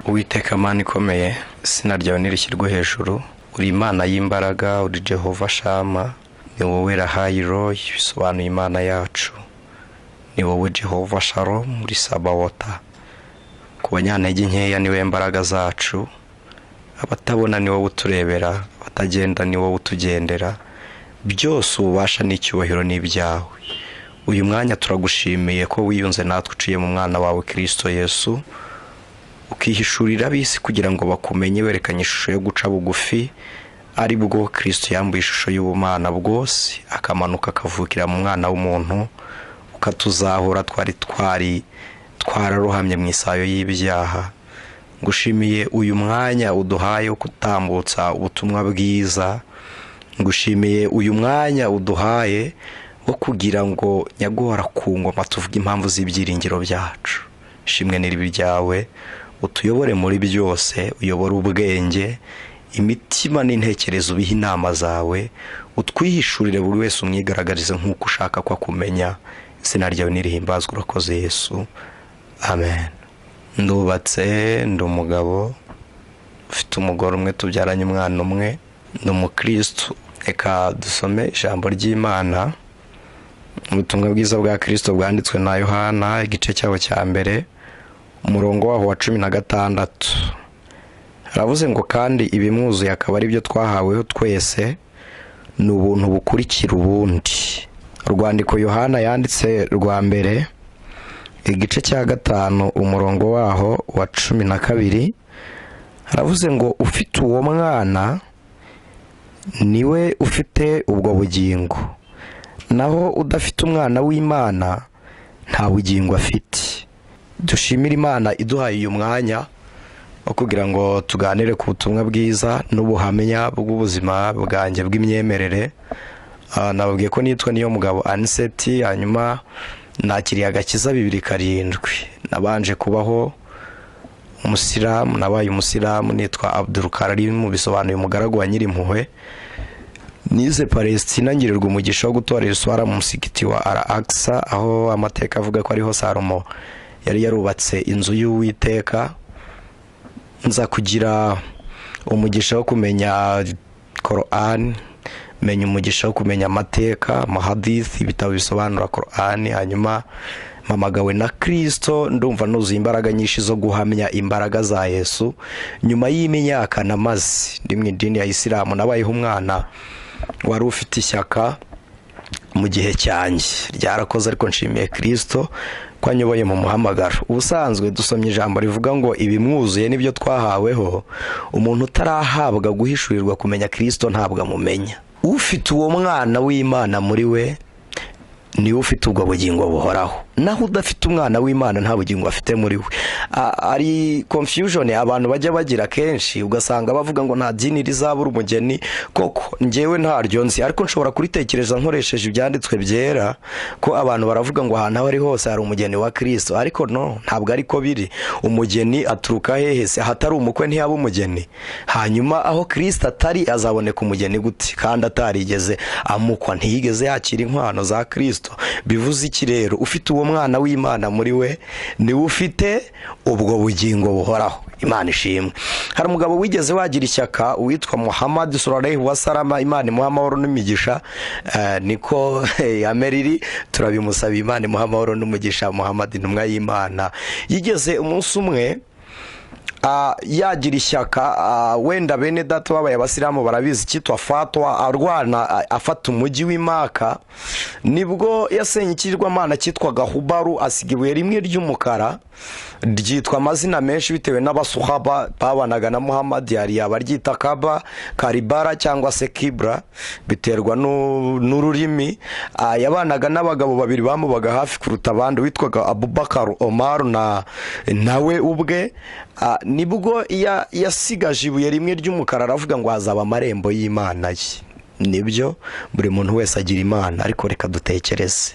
Uwiteka Mana ikomeye, izina ryawe nirishyirwe hejuru. Uri Imana y'imbaraga, uri Jehova Shama, ni wowe Rahayiro, bisobanuye Imana yacu, ni wowe Jehova Shalom, uri Sabawota. Ku banyantege nkeya ni wowe mbaraga zacu, abatabona ni wowe uturebera, abatagenda ni wowe utugendera. Byose ububasha n'icyubahiro ni ibyawe. Uyu mwanya turagushimiye ko wiyunze natwe uciye mu mwana wawe Kirisito Yesu, ukihishurira ab'isi kugira ngo bakumenye, werekanye ishusho yo guca bugufi, ari bwo Kirisito yambuye ishusho y'ubumana bwose, akamanuka akavukira mu mwana w'umuntu, ukatuzahura twari twararohamye mu isayo y'ibyaha. Ngushimiye uyu mwanya uduhaye wo gutambutsa ubutumwa bwiza, ngushimiye uyu mwanya uduhaye wo kugira ngo nyaguhora ku ngoma tuvuge impamvu z'ibyiringiro byacu. Ishimwe n'iribi ryawe, utuyobore muri byose, uyobore ubwenge, imitima n'intekerezo, ubihe inama zawe, utwihishurire buri wese, umwigaragarize nk'uko ushaka ko akumenya. Izina ryawe nirihimbazwe. Urakoze Yesu, amen. Ndubatse, ndi umugabo ufite umugore umwe, tubyaranye umwana umwe, ni umukristo. Reka dusome ijambo ry'Imana, ubutumwa bwiza bwa Kirisito bwanditswe na Yohana, igice cyaho cya mbere, umurongo waho wa 16. Haravuze ngo: "Kandi ibimwuzuye akaba ari byo twahaweho twese, ni ubuntu bukurikira ubundi." Urwandiko Yohana yanditse rwa mbere, igice cya 5, umurongo waho wa 12, haravuze ngo: "Ufite uwo mwana niwe ufite ubwo bugingo, naho udafite umwana w'Imana nta bugingo afite." Dushimire Imana iduhaye uyu mwanya wo kugira ngo tuganire ku butumwa bwiza n'ubuhamya bw'ubuzima bwanjye bw'imyemerere. Nababwiye ko nitwa niyo mugabo Aniseti, hanyuma nakiriye agakiza 2007. Nabanje kubaho umusilamu, nabaye umusilamu nitwa Abdul, bisobanuye umugaragu wa Nyirimpuhwe. Nize Palestina, ngirirwa umugisha wo gutora iswara mu musigiti wa Al Aqsa, aho amateka avuga ko ariho Salomo yari yarubatse inzu y'Uwiteka. Nza kugira umugisha wo kumenya Korani, menya umugisha wo kumenya amateka, amahadithi, ibitabo bisobanura Korani. Hanyuma mpamagawe na Kirisito, ndumva nuzuye imbaraga nyinshi zo guhamya imbaraga za Yesu. Nyuma y'imyaka namaze ndi mu idini ya Isilamu, nabayeho umwana wari ufite ishyaka mu gihe cyanjye ryarakoze, ariko nshimiye Kirisito ko anyoboye mu muhamagaro. Ubusanzwe dusomye ijambo rivuga ngo ibimwuzuye nibyo twahaweho. Umuntu utarahabwa guhishurirwa kumenya Kirisito ntabwo amumenya. Ufite uwo mwana w'Imana muri we niwe ufite ubwo bugingo buhoraho, naho udafite umwana w'Imana nta bugingo afite muri we. Ari confusion abantu bajya bagira kenshi, ugasanga bavuga ngo nta dini rizabura umugeni. Koko njyewe ntaryo nzi, ariko nshobora kuritekereza nkoresheje ibyanditswe byera, ko abantu baravuga ngo ahantu aho ari hose hari umugeni wa Kirisito, ariko no, ntabwo ariko biri. Umugeni aturuka hehe se? Ahatari umukwe ntiyaba umugeni. Hanyuma aho Kirisito atari azaboneka umugeni gute kandi atarigeze amukwa, ntiyigeze yakira inkwano za Kirisito? Bivuze iki rero? Ufite uwo mwana w'Imana muri we niwe ufite ubwo bugingo buhoraho. Imana ishimwe. Hari umugabo wigeze wagira ishyaka witwa Muhammad sallallahu wasalama, Imana imuha amahoro n'imigisha. Niko yameriri turabimusaba, Imana imuha amahoro n'umugisha. Muhammad intumwa y'Imana yigeze umunsi umwe yagira ishyaka. Wenda bene data babaye abasilamu barabizi cyitwa fatwa. Arwana, afata umujyi w'Imaka, nibwo yasenye ikigirwamana cyitwaga Hubaru, asiga ibuye rimwe ry'umukara ryitwa amazina menshi bitewe n'abasuhaba babanaga na Muhammad. Hari abaryita Kaba, Karibara cyangwa se Kibra, biterwa n'ururimi. Yabanaga n'abagabo babiri bamubaga hafi kuruta abandi, witwaga Abubakar Omar na nawe ubwe. Nibwo yasigaje ibuye rimwe ry'umukara, aravuga ngo hazaba amarembo y'Imana ye. Nibyo, buri muntu wese agira Imana, ariko reka dutekereze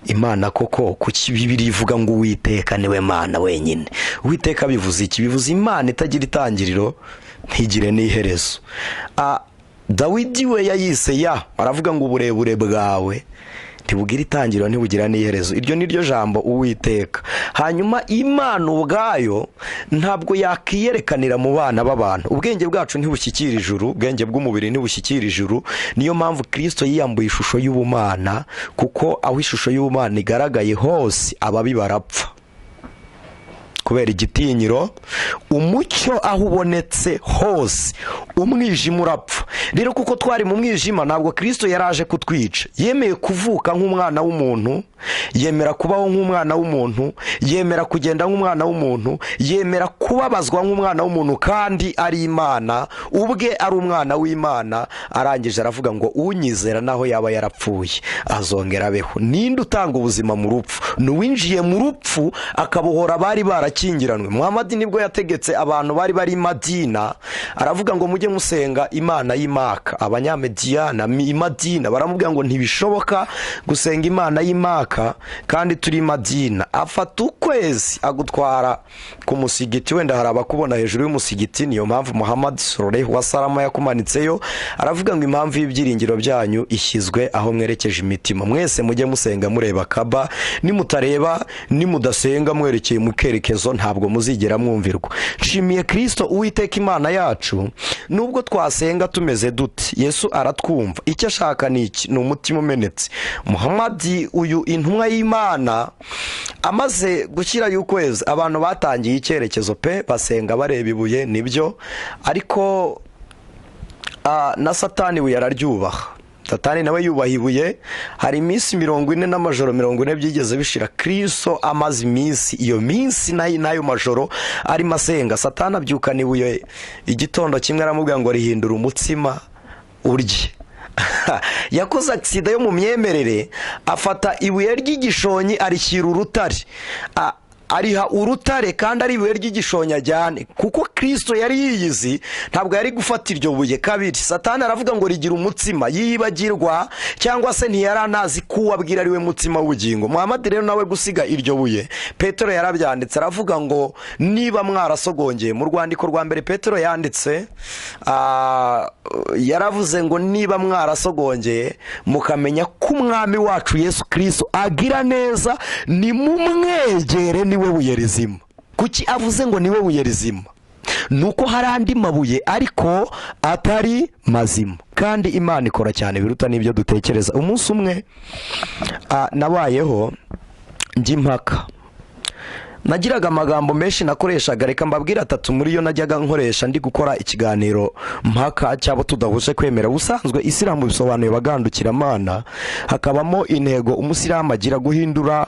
Imana koko. Kuki Bibiri ivuga ngo Uwiteka niwe Mana wenyine? Uwiteka bivuze iki? Bivuze Imana itagira itangiriro ntigire n'iherezo. Dawidi we yayise ya, aravuga ngo uburebure bwawe Ntibugira itangiriro, ntibugira n'iherezo. Iryo ni ryo jambo Uwiteka. Hanyuma Imana ubwayo ntabwo yakiyerekanira mu bana b'abantu. Ubwenge bwacu ntibushyikira ijuru, ubwenge bw'umubiri ntibushyikira ijuru. Niyo mpamvu Kirisito yiyambuye ishusho y'ubumana, kuko aho ishusho y'ubumana igaragaye hose ababi barapfa kubera igitinyiro. Umucyo aho ubonetse hose umwijima urapfa. Rero kuko twari mu mwijima, ntabwo Kirisito yari aje kutwica. Yemeye kuvuka nk'umwana w'umuntu, yemera kubaho nk'umwana w'umuntu, yemera kugenda nk'umwana w'umuntu, yemera kubabazwa nk'umwana w'umuntu, kandi ari Imana ubwe, ari umwana w'Imana. Arangije aravuga ngo: "Unyizera naho yaba yarapfuye azongera abeho." Ninde utanga ubuzima mu rupfu? Ni uwinjiye mu rupfu akabohora abari barakingiranwe. Muhamadi nibwo yategetse abantu bari i Madina, aravuga ngo: "Mujye musenga Imana y'Imaka." Abanyamediyana i Madina baramubwira ngo: "Ntibishoboka gusenga Imana y'Imaka kandi turi i Madina." Afata ukwezi agutwara ku musigiti. Wenda hari abakubona hejuru y'umusigiti, niyo mpamvu Muhammad sallallahu wasalama yakumanitseyo. Aravuga ngo: "Impamvu y'ibyiringiro byanyu ishyizwe aho mwerekeje imitima. Mwese mujye musenga mureba Kaba. Nimutareba, nimudasenga mwerekeye mu kerekezo, ntabwo muzigera mwumvirwa." Nshimiye Kirisito Uwiteka Imana yacu. Nubwo twasenga tumeze dute, Yesu aratwumva. Icyo ashaka ni iki? Ni umutima umenetse. Muhamadi uyu, intumwa y'Imana, amaze gushyirayo ukwezi, abantu batangiye icyerekezo pe, basenga bareba ibuye. Nibyo, ariko na Satani ibuye araryubaha. Satani nawe yubaha ibuye. Hari iminsi 40 n'amajoro 40 byigeze bishira, Kristo amaze iminsi, iyo minsi n'ayo majoro arimo asenga. Satani abyukana ibuye igitondo kimwe, aramubwira ngo: "Rihindura umutsima urye." Yakoze accident yo mu myemerere, afata ibuye ry'igishonyi arishyira urutare, ariha urutare kandi ari ibuye ry'igishonyi ajyane. Kuko Kirisito yari yiyizi, ntabwo yari gufata iryo buye. Kabiri, Satani aravuga ngo: "Rigira umutsima." Yibagirwa cyangwa se ntiyari anazi ko uwo abwira ari we mutsima w'ubugingo. Muhamadi rero nawe gusiga iryo buye, Petero yarabyanditse, aravuga ngo: "Niba mwarasogongeye." Mu rwandiko rwa mbere Petero yanditse, yaravuze ngo: "Niba mwarasogongeye mukamenya ko Umwami wacu Yesu Kirisito agira neza, nimumwegere, niwe buye rizima." Kuki avuze ngo niwe buye rizima? Ni uko hari andi mabuye ariko atari mazima. Kandi Imana ikora cyane biruta n'ibyo dutekereza. Umunsi umwe nabayeho njya impaka, nagiraga amagambo menshi nakoreshaga. Reka mbabwire atatu muri yo najyaga nkoresha ndi gukora ikiganiro mpaka cyangwa tudahuje kwemera. Ubusanzwe Isilamu bisobanuye bagandukiramana. Hakabamo intego umusilamu agira guhindura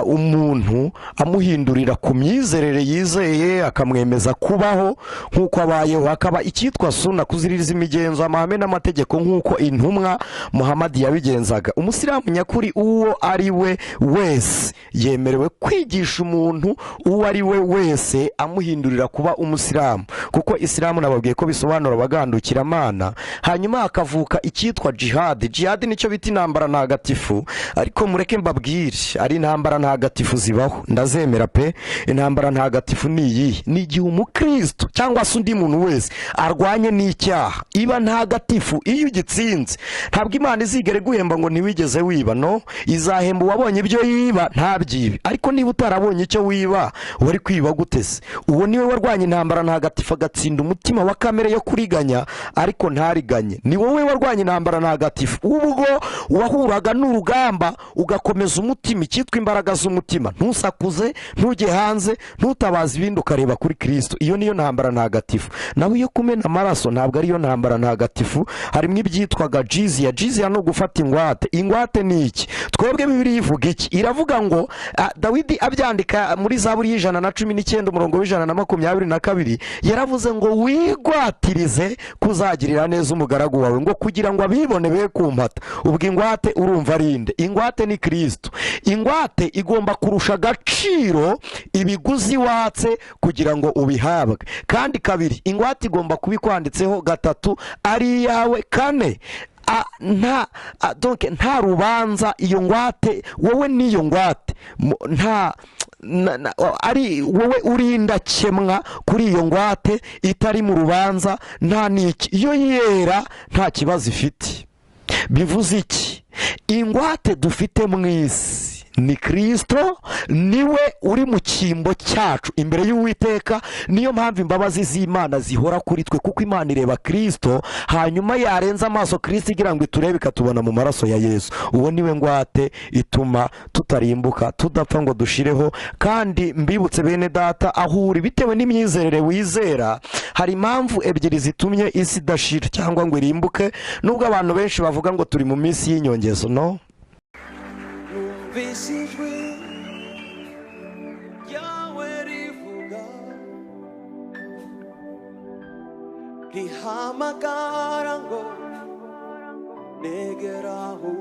umuntu, amuhindurira ku myizerere yizeye, akamwemeza kubaho nk'uko abayeho. Hakaba icyitwa suna, kuziririza imigenzo, amahame n'amategeko nk'uko intumwa Muhammad yabigenzaga. Umusilamu nyakuri uwo ari we wese yemerewe kwigisha umuntu uwo ari we wese, amuhindurira kuba umusilamu, kuko Isilamu nababwiye ko bisobanura abagandukiramana. Hanyuma hakavuka icyitwa jihad. Jihad nicyo bita intambara ntagatifu. Ariko mureke mbabwire, ari intambara ntagatifu zibaho, ndazemera pe. Intambara ntagatifu ni iyihe? Ni igihe umukristo cyangwa se undi muntu wese arwanye n'icyaha, iba ntagatifu iyo ugitsinze. Ntabwo Imana izigera iguhemba ngo ntiwigeze wiba. No izahemba uwabonye ibyo yiba ntabyibe. Ariko niba utarabonye icyo wiba, wari kwiba gute se? Uwo niwe warwanya intambara ntagatifu, agatsinda umutima wa kamere yo kuriganya ariko ntariganye. Ni wowe warwanya intambara ntagatifu ubwo wahuraga n'urugamba, ugakomeza umutima, icyitwa imbaraga z'umutima, ntusakuze, ntujye hanze, ntutabaze ibindi, ukareba kuri Kirisito. Iyo niyo ntambara ntagatifu. Nawe iyo kumena amaraso ntabwo ariyo ntambara ntagatifu. Harimo ibyitwaga jiziya. Jiziya ni ugufata ingwate. Ingwate ni iki? Twebwe Bibiliya ivuga iki? Iravuga ngo, Dawidi abyandika muri Zaburi y'119, umurongo w'122, yaravuze ngo: "Wigwatirize kuzagirira neza umugaragu wawe, ngo kugira ngo abibone be kumpata." Ubwo ingwate urumva ari inde? Ingwate ni Kirisito. Ingwate igomba kurusha agaciro ibiguzi watse kugira ngo ubihabwe. Kandi kabiri, ingwate igomba kuba ikwanditseho. Gatatu, ari iyawe. Kane, nta donc nta rubanza. Iyo ngwate, wowe n'iyo ngwate, nta ari wowe uri indakemwa kuri iyo ngwate, itari mu rubanza, nta n'iki. Iyo yera nta kibazo ifite. Bivuze iki? Ingwate dufite mu isi ni Kristo, niwe uri mu cyimbo cyacu imbere y'Uwiteka. Niyo mpamvu imbabazi z'Imana zihora kuri twe, kuko Imana ireba Kristo, hanyuma yarenza amaso Kristo igira ngo iturebe, ikatubona mu maraso ya Yesu. Uwo niwe ngwate ituma tutarimbuka, tudapfa ngo dushireho. Kandi mbibutse bene data, aho uri bitewe n'imyizerere wizera, hari impamvu ebyiri zitumye isi idashira cyangwa ngo irimbuke, nubwo abantu benshi bavuga ngo turi mu minsi y'inyongezo. No Numvise ijwi ryawe rivuga, rihamagara ngo negera aho